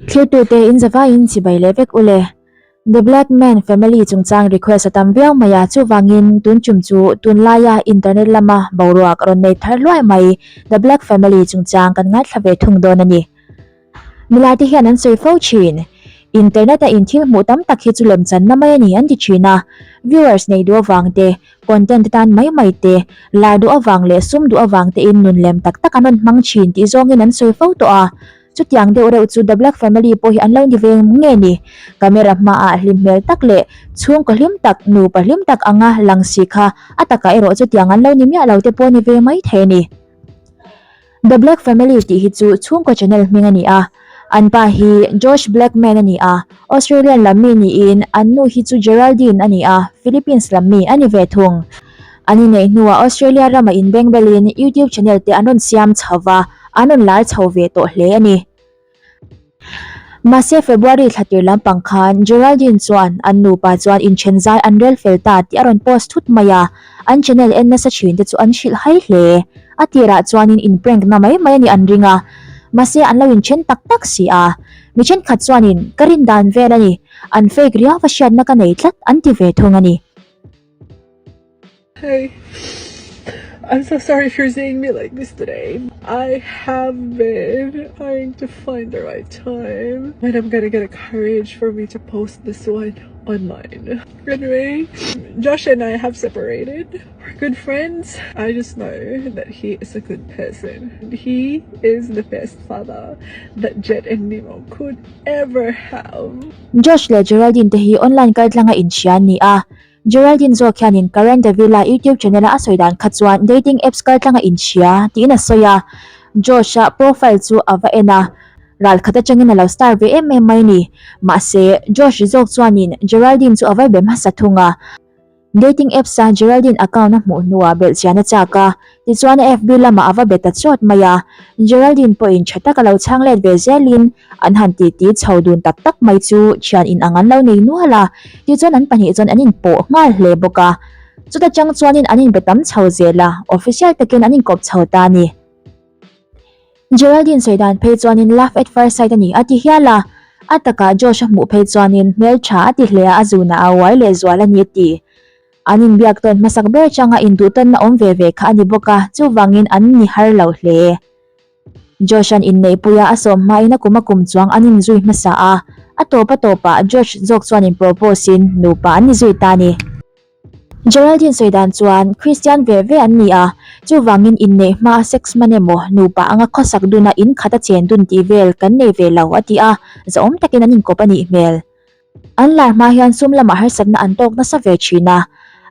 Thirtute in zavaiin chibai leh vek ule. The Black Man Family chungchang request a tam viau mai a, chuvangin tun tum chu tunlaia internet lama boruak rawn nei thar hluai mai The Black Family chungchang kan ngaithla ve thung dawn a ni. Milai te hian an sawi fo thin. Internet a in thil hmuh tam tak hi chu lemchanna mai a ni an ti thin a, viewers nei duh avang te, content atan mai mai te, lar duh avang leh sum duh avang te in nun lem tak tak an rawn hmang thin tih zawngin an sawi fo tawh a. Chutiang deuh reuh chu The Black Family pawh hi an lo ni ve nge ni? Camera hmaah hlim hmel tak leh chhungkaw hlim tak, nupa hlim tak anga lang si kha a takah erawh chutiang an lo ni miah lo te pawh ni ve mai thei a ni. The Black Family tih hi chu chhungkaw channel hming a ni a. An pa hi Josh Blackman a ni a, Australian lam mi niin an nu hi chu Geraldine a ni a, Philippines lam mi a ni ve thung. An inneih hnuah Australia rama inbengbelin YouTube channel te an rawn siam chho va, an rawn lar chho ve tawh hle a ni. Mahse February thla tir lampang khan Geraldine chuan an nupa chuan inthen zai an rel fel ta tih a rawn post thut mai a, an channel en nasa thin te chu an hrilh hai hle. A tirah chuanin in prank na mai mai a nih an ring a, mahse an lo inthen tak tak si a. Mi thenkhat chuanin ka rin dan vel a ni, an fake riau va hriatna ka nei tlat an ti ve thung a ni. Hey, I'm so sorry if you're seeing me like this today. I have been trying to find the right time when I'm gonna get a courage for me to post this one online. Anyway, Josh and I have separated. We're good friends. I just know that he is a good person. He is the best father that Jet and Nemo could ever have. Josh leh Geraldine te hi online kaltlanga inhria an ni a, Geraldine zawk hianin Karen Davila YouTube channel-a a sawi dan kha chuan dating apps kaltlanga inhria tiin a sawi a, Josh-a profile chu a va en a, ral khat atangin a lo star ve em em mai ni. Mahse, Josh zawk chuanin Geraldine chu a va be hmasa thung a. Dating apps-a Geraldine account a hmuh hnuah belhchian a chak a, tichuan a FB lamah a va be ta chawt mai a. Geraldine pawhin tha taka lo chhang let ve zelin an han titi chho dun tak tak mai chu thian in ang an lo nei nual a, tichuan an pahnih chuan an inpawh nghal hle bawk a. Chuta chang chuanin an inbe tam chho zel a, official takin an inkawp chho ta a ni. Geraldine sawi dan phei chuanin love at first sight a ni a ti hial a, a takah Josh a hmuh phei chuanin hmeltha a ti hle a, a zunah a uai lehzual a ni a ti. An inbiak tawn hmasak ber changa induhtawnna awm ve ve kha a ni bawk a, chuvangin an ni har lo hle. Josh-a'n inneihpuia a sawm hmain a kum a kum chuang an inzui hmasa a, a tawp a tawpah Josh zawk chuan in propose-in nupa an ni zui ta a ni. Geraldine sawi dan chuan Christian ve ve an ni a, chuvangin inneih hmaa sex hman emaw nupa anga khawsak duna in khat a chen dun tih vel kan nei ve lo a ti a, zahawm takin an inkawp a nih hmel. An lar hma hian sum lamah harsatna an tawk nasa ve thin a,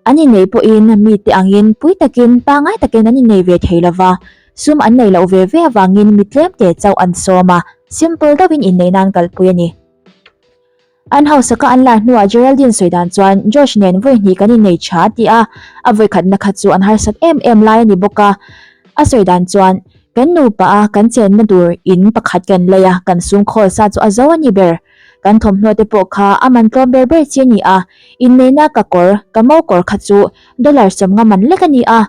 an inneih pawhin mite angin pui takin pangngai takin an innei ve thei lova, sum an neih loh ve ve avangin mi tlem te chauh an sawm a, simple deuhin inneih nan kalpui a ni. An hausaka an lar hnuah Geraldine sawi dan chuan Josh nen vawi hnih kan innei tha a ti a, a vawi khatna kha chu an harsat em em lai a ni bawk a. A sawi dan chuan, Kan nupa a kan chenna tur in pakhat kan lei a, kan sum khawl sa chu a zo a ni ber. Kan thawmhnaw te pawh kha a man tlawm ber ber chi a ni a, inneihna ka kawr, ka mo kawr kha chu dollar 50 man lek a ni a,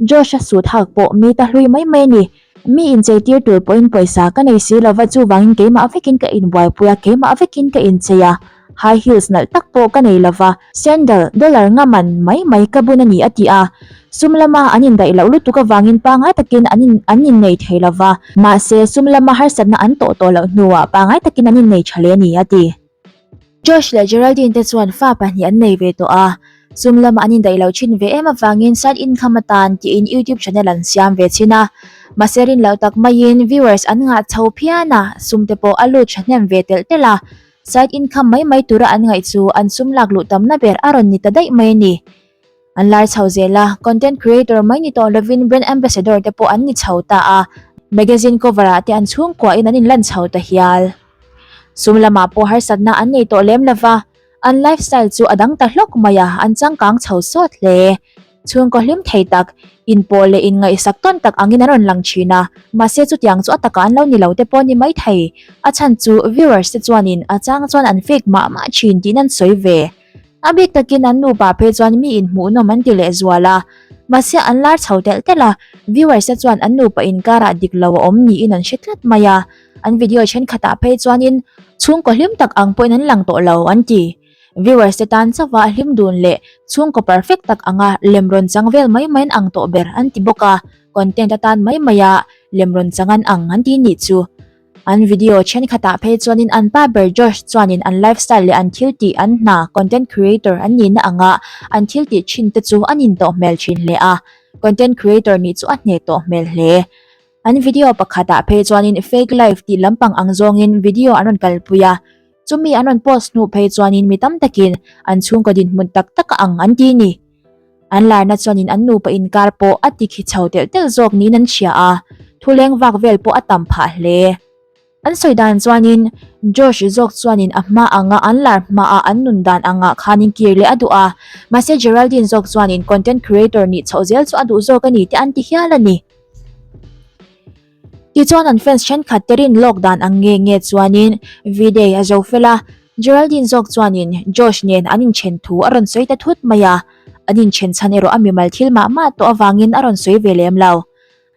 Josh-a suit hak pawh mi ta hlui mai mai a ni. Mi inchei tir tur pawhin pawisa ka nei si lova chuvangin keimah vekin ka inbuaipui a, keimah vekin ka inchei a, high heels nalh tak pawh ka nei lova, sandal dollar nga man mai mai ka bun a ni a ti a, sum lama an indaih loh lutuk avangin pangngai takin an in an innei thei lova, mahse sum lama harsatna an tawh tawh loh hnuah pangngai takin an innei tha leh a ni a ti. Josh leh Geraldine te chuan fa pahnih an nei ve tawh a, sum lama an indaih loh thin ve em avangin side income atan tiin YouTube channel an siam ve thin a, mahse rin loh tak maiin viewers an ngah chho phian a, sum te pawh a lut thahnem ve telh telh a, side income mai mai tura an ngaih chu an sum lak luh tamna ber a rawn ni ta daih mai a ni. An lar chho zel a, content creator mai ni tawh lovin brand ambassador te pawh an ni chho ta a, magazine cover ah te an chhungkuahin an inlan chho ta hial. Sum lamah pawh harsatna an nei tawh lem lova, an lifestyle chu a dang ta hlawk mai a, an changkang chho sawt hle. Chhungkaw hlim thei tak, inpawh leh inngaihsak tawn tak angin an rawn lang thin a, mahse chutiang chu a takah an lo ni lo te pawh ni mai thei. A chhan chu viewers te chuanin a chang chuan an fake mah mah thin tiin an sawi ve. A bik takin an nupa phei chuan mi inhmuhnawm an ti lehzual a, mahse an lar chho telh telh a, viewers te chuan an nupa inkarah dik lo a awm niin an hre tlat mai a, an video thenkhatah phei chuanin Chhungkaw hlim tak ang pawhin an lang tawh lo, an ti. Viewers te tan chauha hlim dun leh chhungkaw perfect tak anga lem rawn chang vel mai mai an ang tawh ber an ti bawk a, content atan mai maia lem rawn chang an ang an ti nih chu. An video thenkhatah phei chuanin an pa ber Josh chuanin an lifestyle leh an thil tih an hna content creator an nihna anga an thil tih thin te chu an intawh hmel thin hle a, content creator nih chu a hneh tawh hmel hle. An video pakhatah phei chuanin fake life tih lampang ang zawngin video an rawn kalpui a, chumi an rawn post hnuh phei chuanin mi tam takin an chhungkaw dinhmun tak tak a ang an ti ni. An larna chuanin an nupa inkar pawh a tikhi chho telh telh zawk niin an hria a, thuleng vak vel pawh a tam phah hle. An sawi dan chuanin Josh zawk chuanin a hma anga an lar hmaa an nun dan angah khanin kir leh a duh a, mahse Geraldine zawk chuanin content creator nih chhoh zel chu a duh zawk a ni tih an ti hial a ni. Tichuan an fans thenkhat te rin lawk dan ang nge nge chuanin V-Day a zo fel a, Geraldine zawk chuanin Josh nen an inthen thu a rawn sawi ta thut mai a, an inthen chhan erawh a mimal thil mah mah tawh avangin a rawn sawi ve lem lo.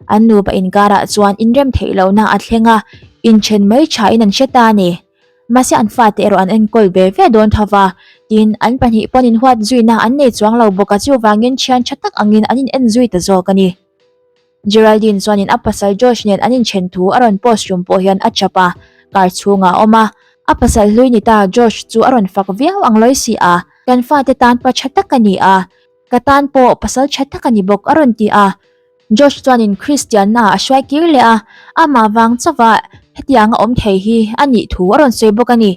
An nupa inkarah chuan inrem theih lohna a thleng a, inthen mai thain an hre ta a ni. Mahse an fate erawh an enkawl ve ve dawn tho va, tin an pahnih pawn inhuat zuina an nei chuang lo bawk a chuvangin thian tha tak angin an in en zui ta zawk a ni. Geraldine chuanin a pasal Josh nen an inthen thu a rawn post tum pawh hian a chap a, car chhungah a awm a. A pasal hlui ni ta Josh chu a rawn fak viau ang lawi si a, kan fate tan pa tha tak a ni a, ka tan pawh pasal tha tak a ni bawk a rawn ti a. Josh chuanin Christian-na a hruai kir leh a, amah vang chauha hetianga awm thei hi a nih thu a rawn sawi bawk a ni.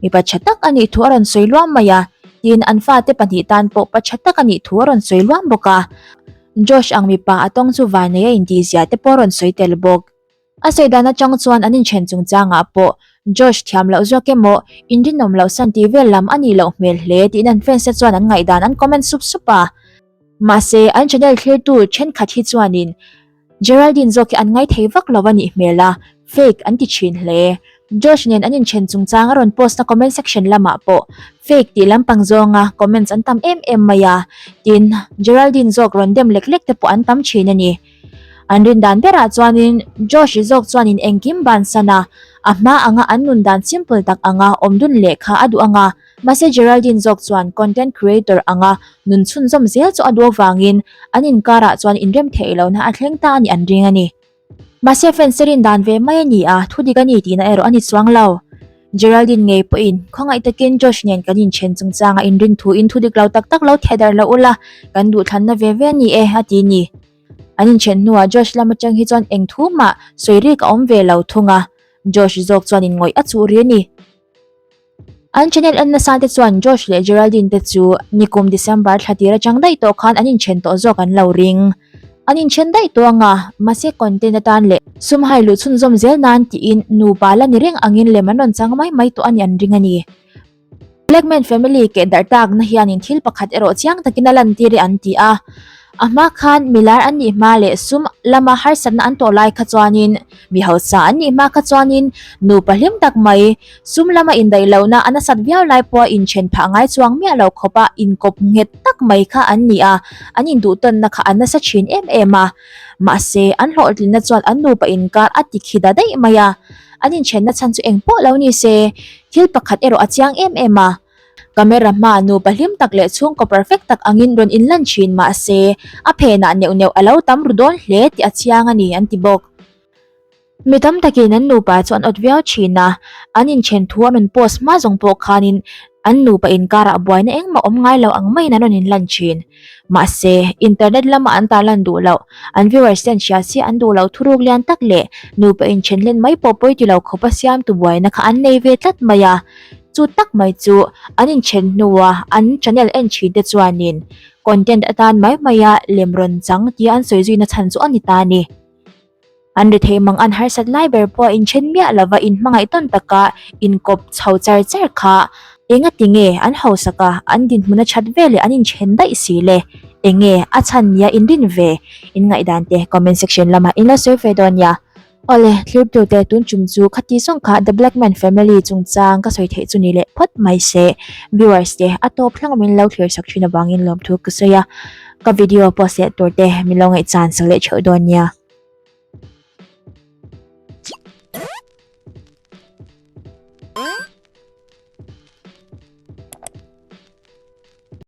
Mipa tha tak a nih thu a rawn sawi luam mai a, tin an fate pahnih tan pawh pa tha tak a nih thu a rawn sawi luam bawk a. Josh ang mipa a tawng chu vanei a intih zia te pawh a rawn sawi tel bawk. A sawi dan atang chuan an inthen chungchangah pawh Josh thiam loh zawk emaw inrinawm loh san tih vel lam a nih loh hmel hle tiin an fans te chuan an ngaihdan an comment sup sup a. Mahse an channel thlirtu thenkhat hi chuanin Geraldine zawk hi an ngaithei vak lo a nih hmel a, fake an ti thin hle. Josh nen an inthen chungchang a rawn post na comment section lamah pawh fake tih lampang zawnga comments an tam em em mai a, tin Geraldine zawk rawn dem lek lek te pawh an tam thin a ni. An rin dan berah chuanin Josh zawk chuanin engkim bansan a, a hma anga an nun dan simple tak anga awm dun leh kha a duh anga, Mahse Geraldine zawk chuan content creator anga nun chhunzawm zel chu a duh avangin an inkarah chuan inrem theih lohna a thleng ta a nih an ring a ni. Mahse fans te rin dan ve mai a ni a, thudik a ni tihna erawh a ni chuang lo. Geraldine ngei pawhin khawngaih takin Josh nen kan inthen chungchanga inrin thuin thudik lo tak tak lo theh darh lo ula, kan duhthlanna ve ve a ni e a ti ni. An inthen hnuah Josh lam atang hi chuan eng thu mah sawi rik a awm ve lo thung a, Josh zawk chuan inngawih a chuh ri a ni. An channel en nasa te chuan Josh leh Geraldine te chu nikum December thla tir atang daih tawh khan an inthen tawh zawk an lo ring. An inthen daih tawh anga, mahse content atan leh sum hai luh chhunzawm zel nan tiin nupa la ni reng angin lem an rawn chang mai mai tawh a ni an ring a ni. Blackman family keh darh takna hianin thil pakhat erawh chiang takin a lantir e an ti a. A hma khan milar an nih hma leh sum lama harsatna an tawh lai kha chuanin mi hausa an nih hma kha chuanin nupa hlim tak mai sum lama indaih lohna a nasat viau lai pawha inthen phah ngai chuang miah lo khawpa inkawp nghet tak mai kha an ni a, an induhtawnna kha a nasa thin em em a. Mahse, an hlawhtlinna chuan an nupa inkar a ti khi da daih mai a, an inthenna chhan chu eng pawh lo ni se, thil pakhat erawh a chiang em em a. Camera hmaa nupa hlim tak leh chhungkaw perfect tak angin rawn inlan thin mah se, a phenah neuh neuh a lo tam ru dawn hle tih a chiang a ni an ti bawk. Mi tam takin an nupa chu an awt viau thin a, an inthen thu an rawn post hma zawng pawh khanin an nupa inkarah buaina engmah awm ngai lo ang maiin an rawn inlan thin. Mahse, internet lama an tarlan duh loh, an viewers ten hria si an duh loh thuruk lian tak leh nupa inthen hlen mai pawh pawi ti lo khawpa siamtu buaina kha an nei ve tlat mai a. Chu tak mai chu an inthen hnua an channel en thin te chuanin content atan mai maia lem rawn chang tia an sawi zuina chhan chu a ni ta a ni. An rethei mang an harsat lai ber pawh inthen miah lova inhmangaih tawn taka inkawp chho char char kha enga tinge an hausak a, an dinhmun a that veleh an inthen daih si le? Enge a chhan nia inrin ve? In ngaihdan te comment section lamah in lo sawi ve dawn nia. Awle, thlirtute tun tum chu khati zawng kha The Black Man Family chungchang ka sawi theih chu ni leh phawt mai se. Viewers te a tawp thleng min lo thlir sak thin avangin lawmthu ka sawi a, ka video post leh tur te min lo ngaihchan sak leh theuh dawn nia.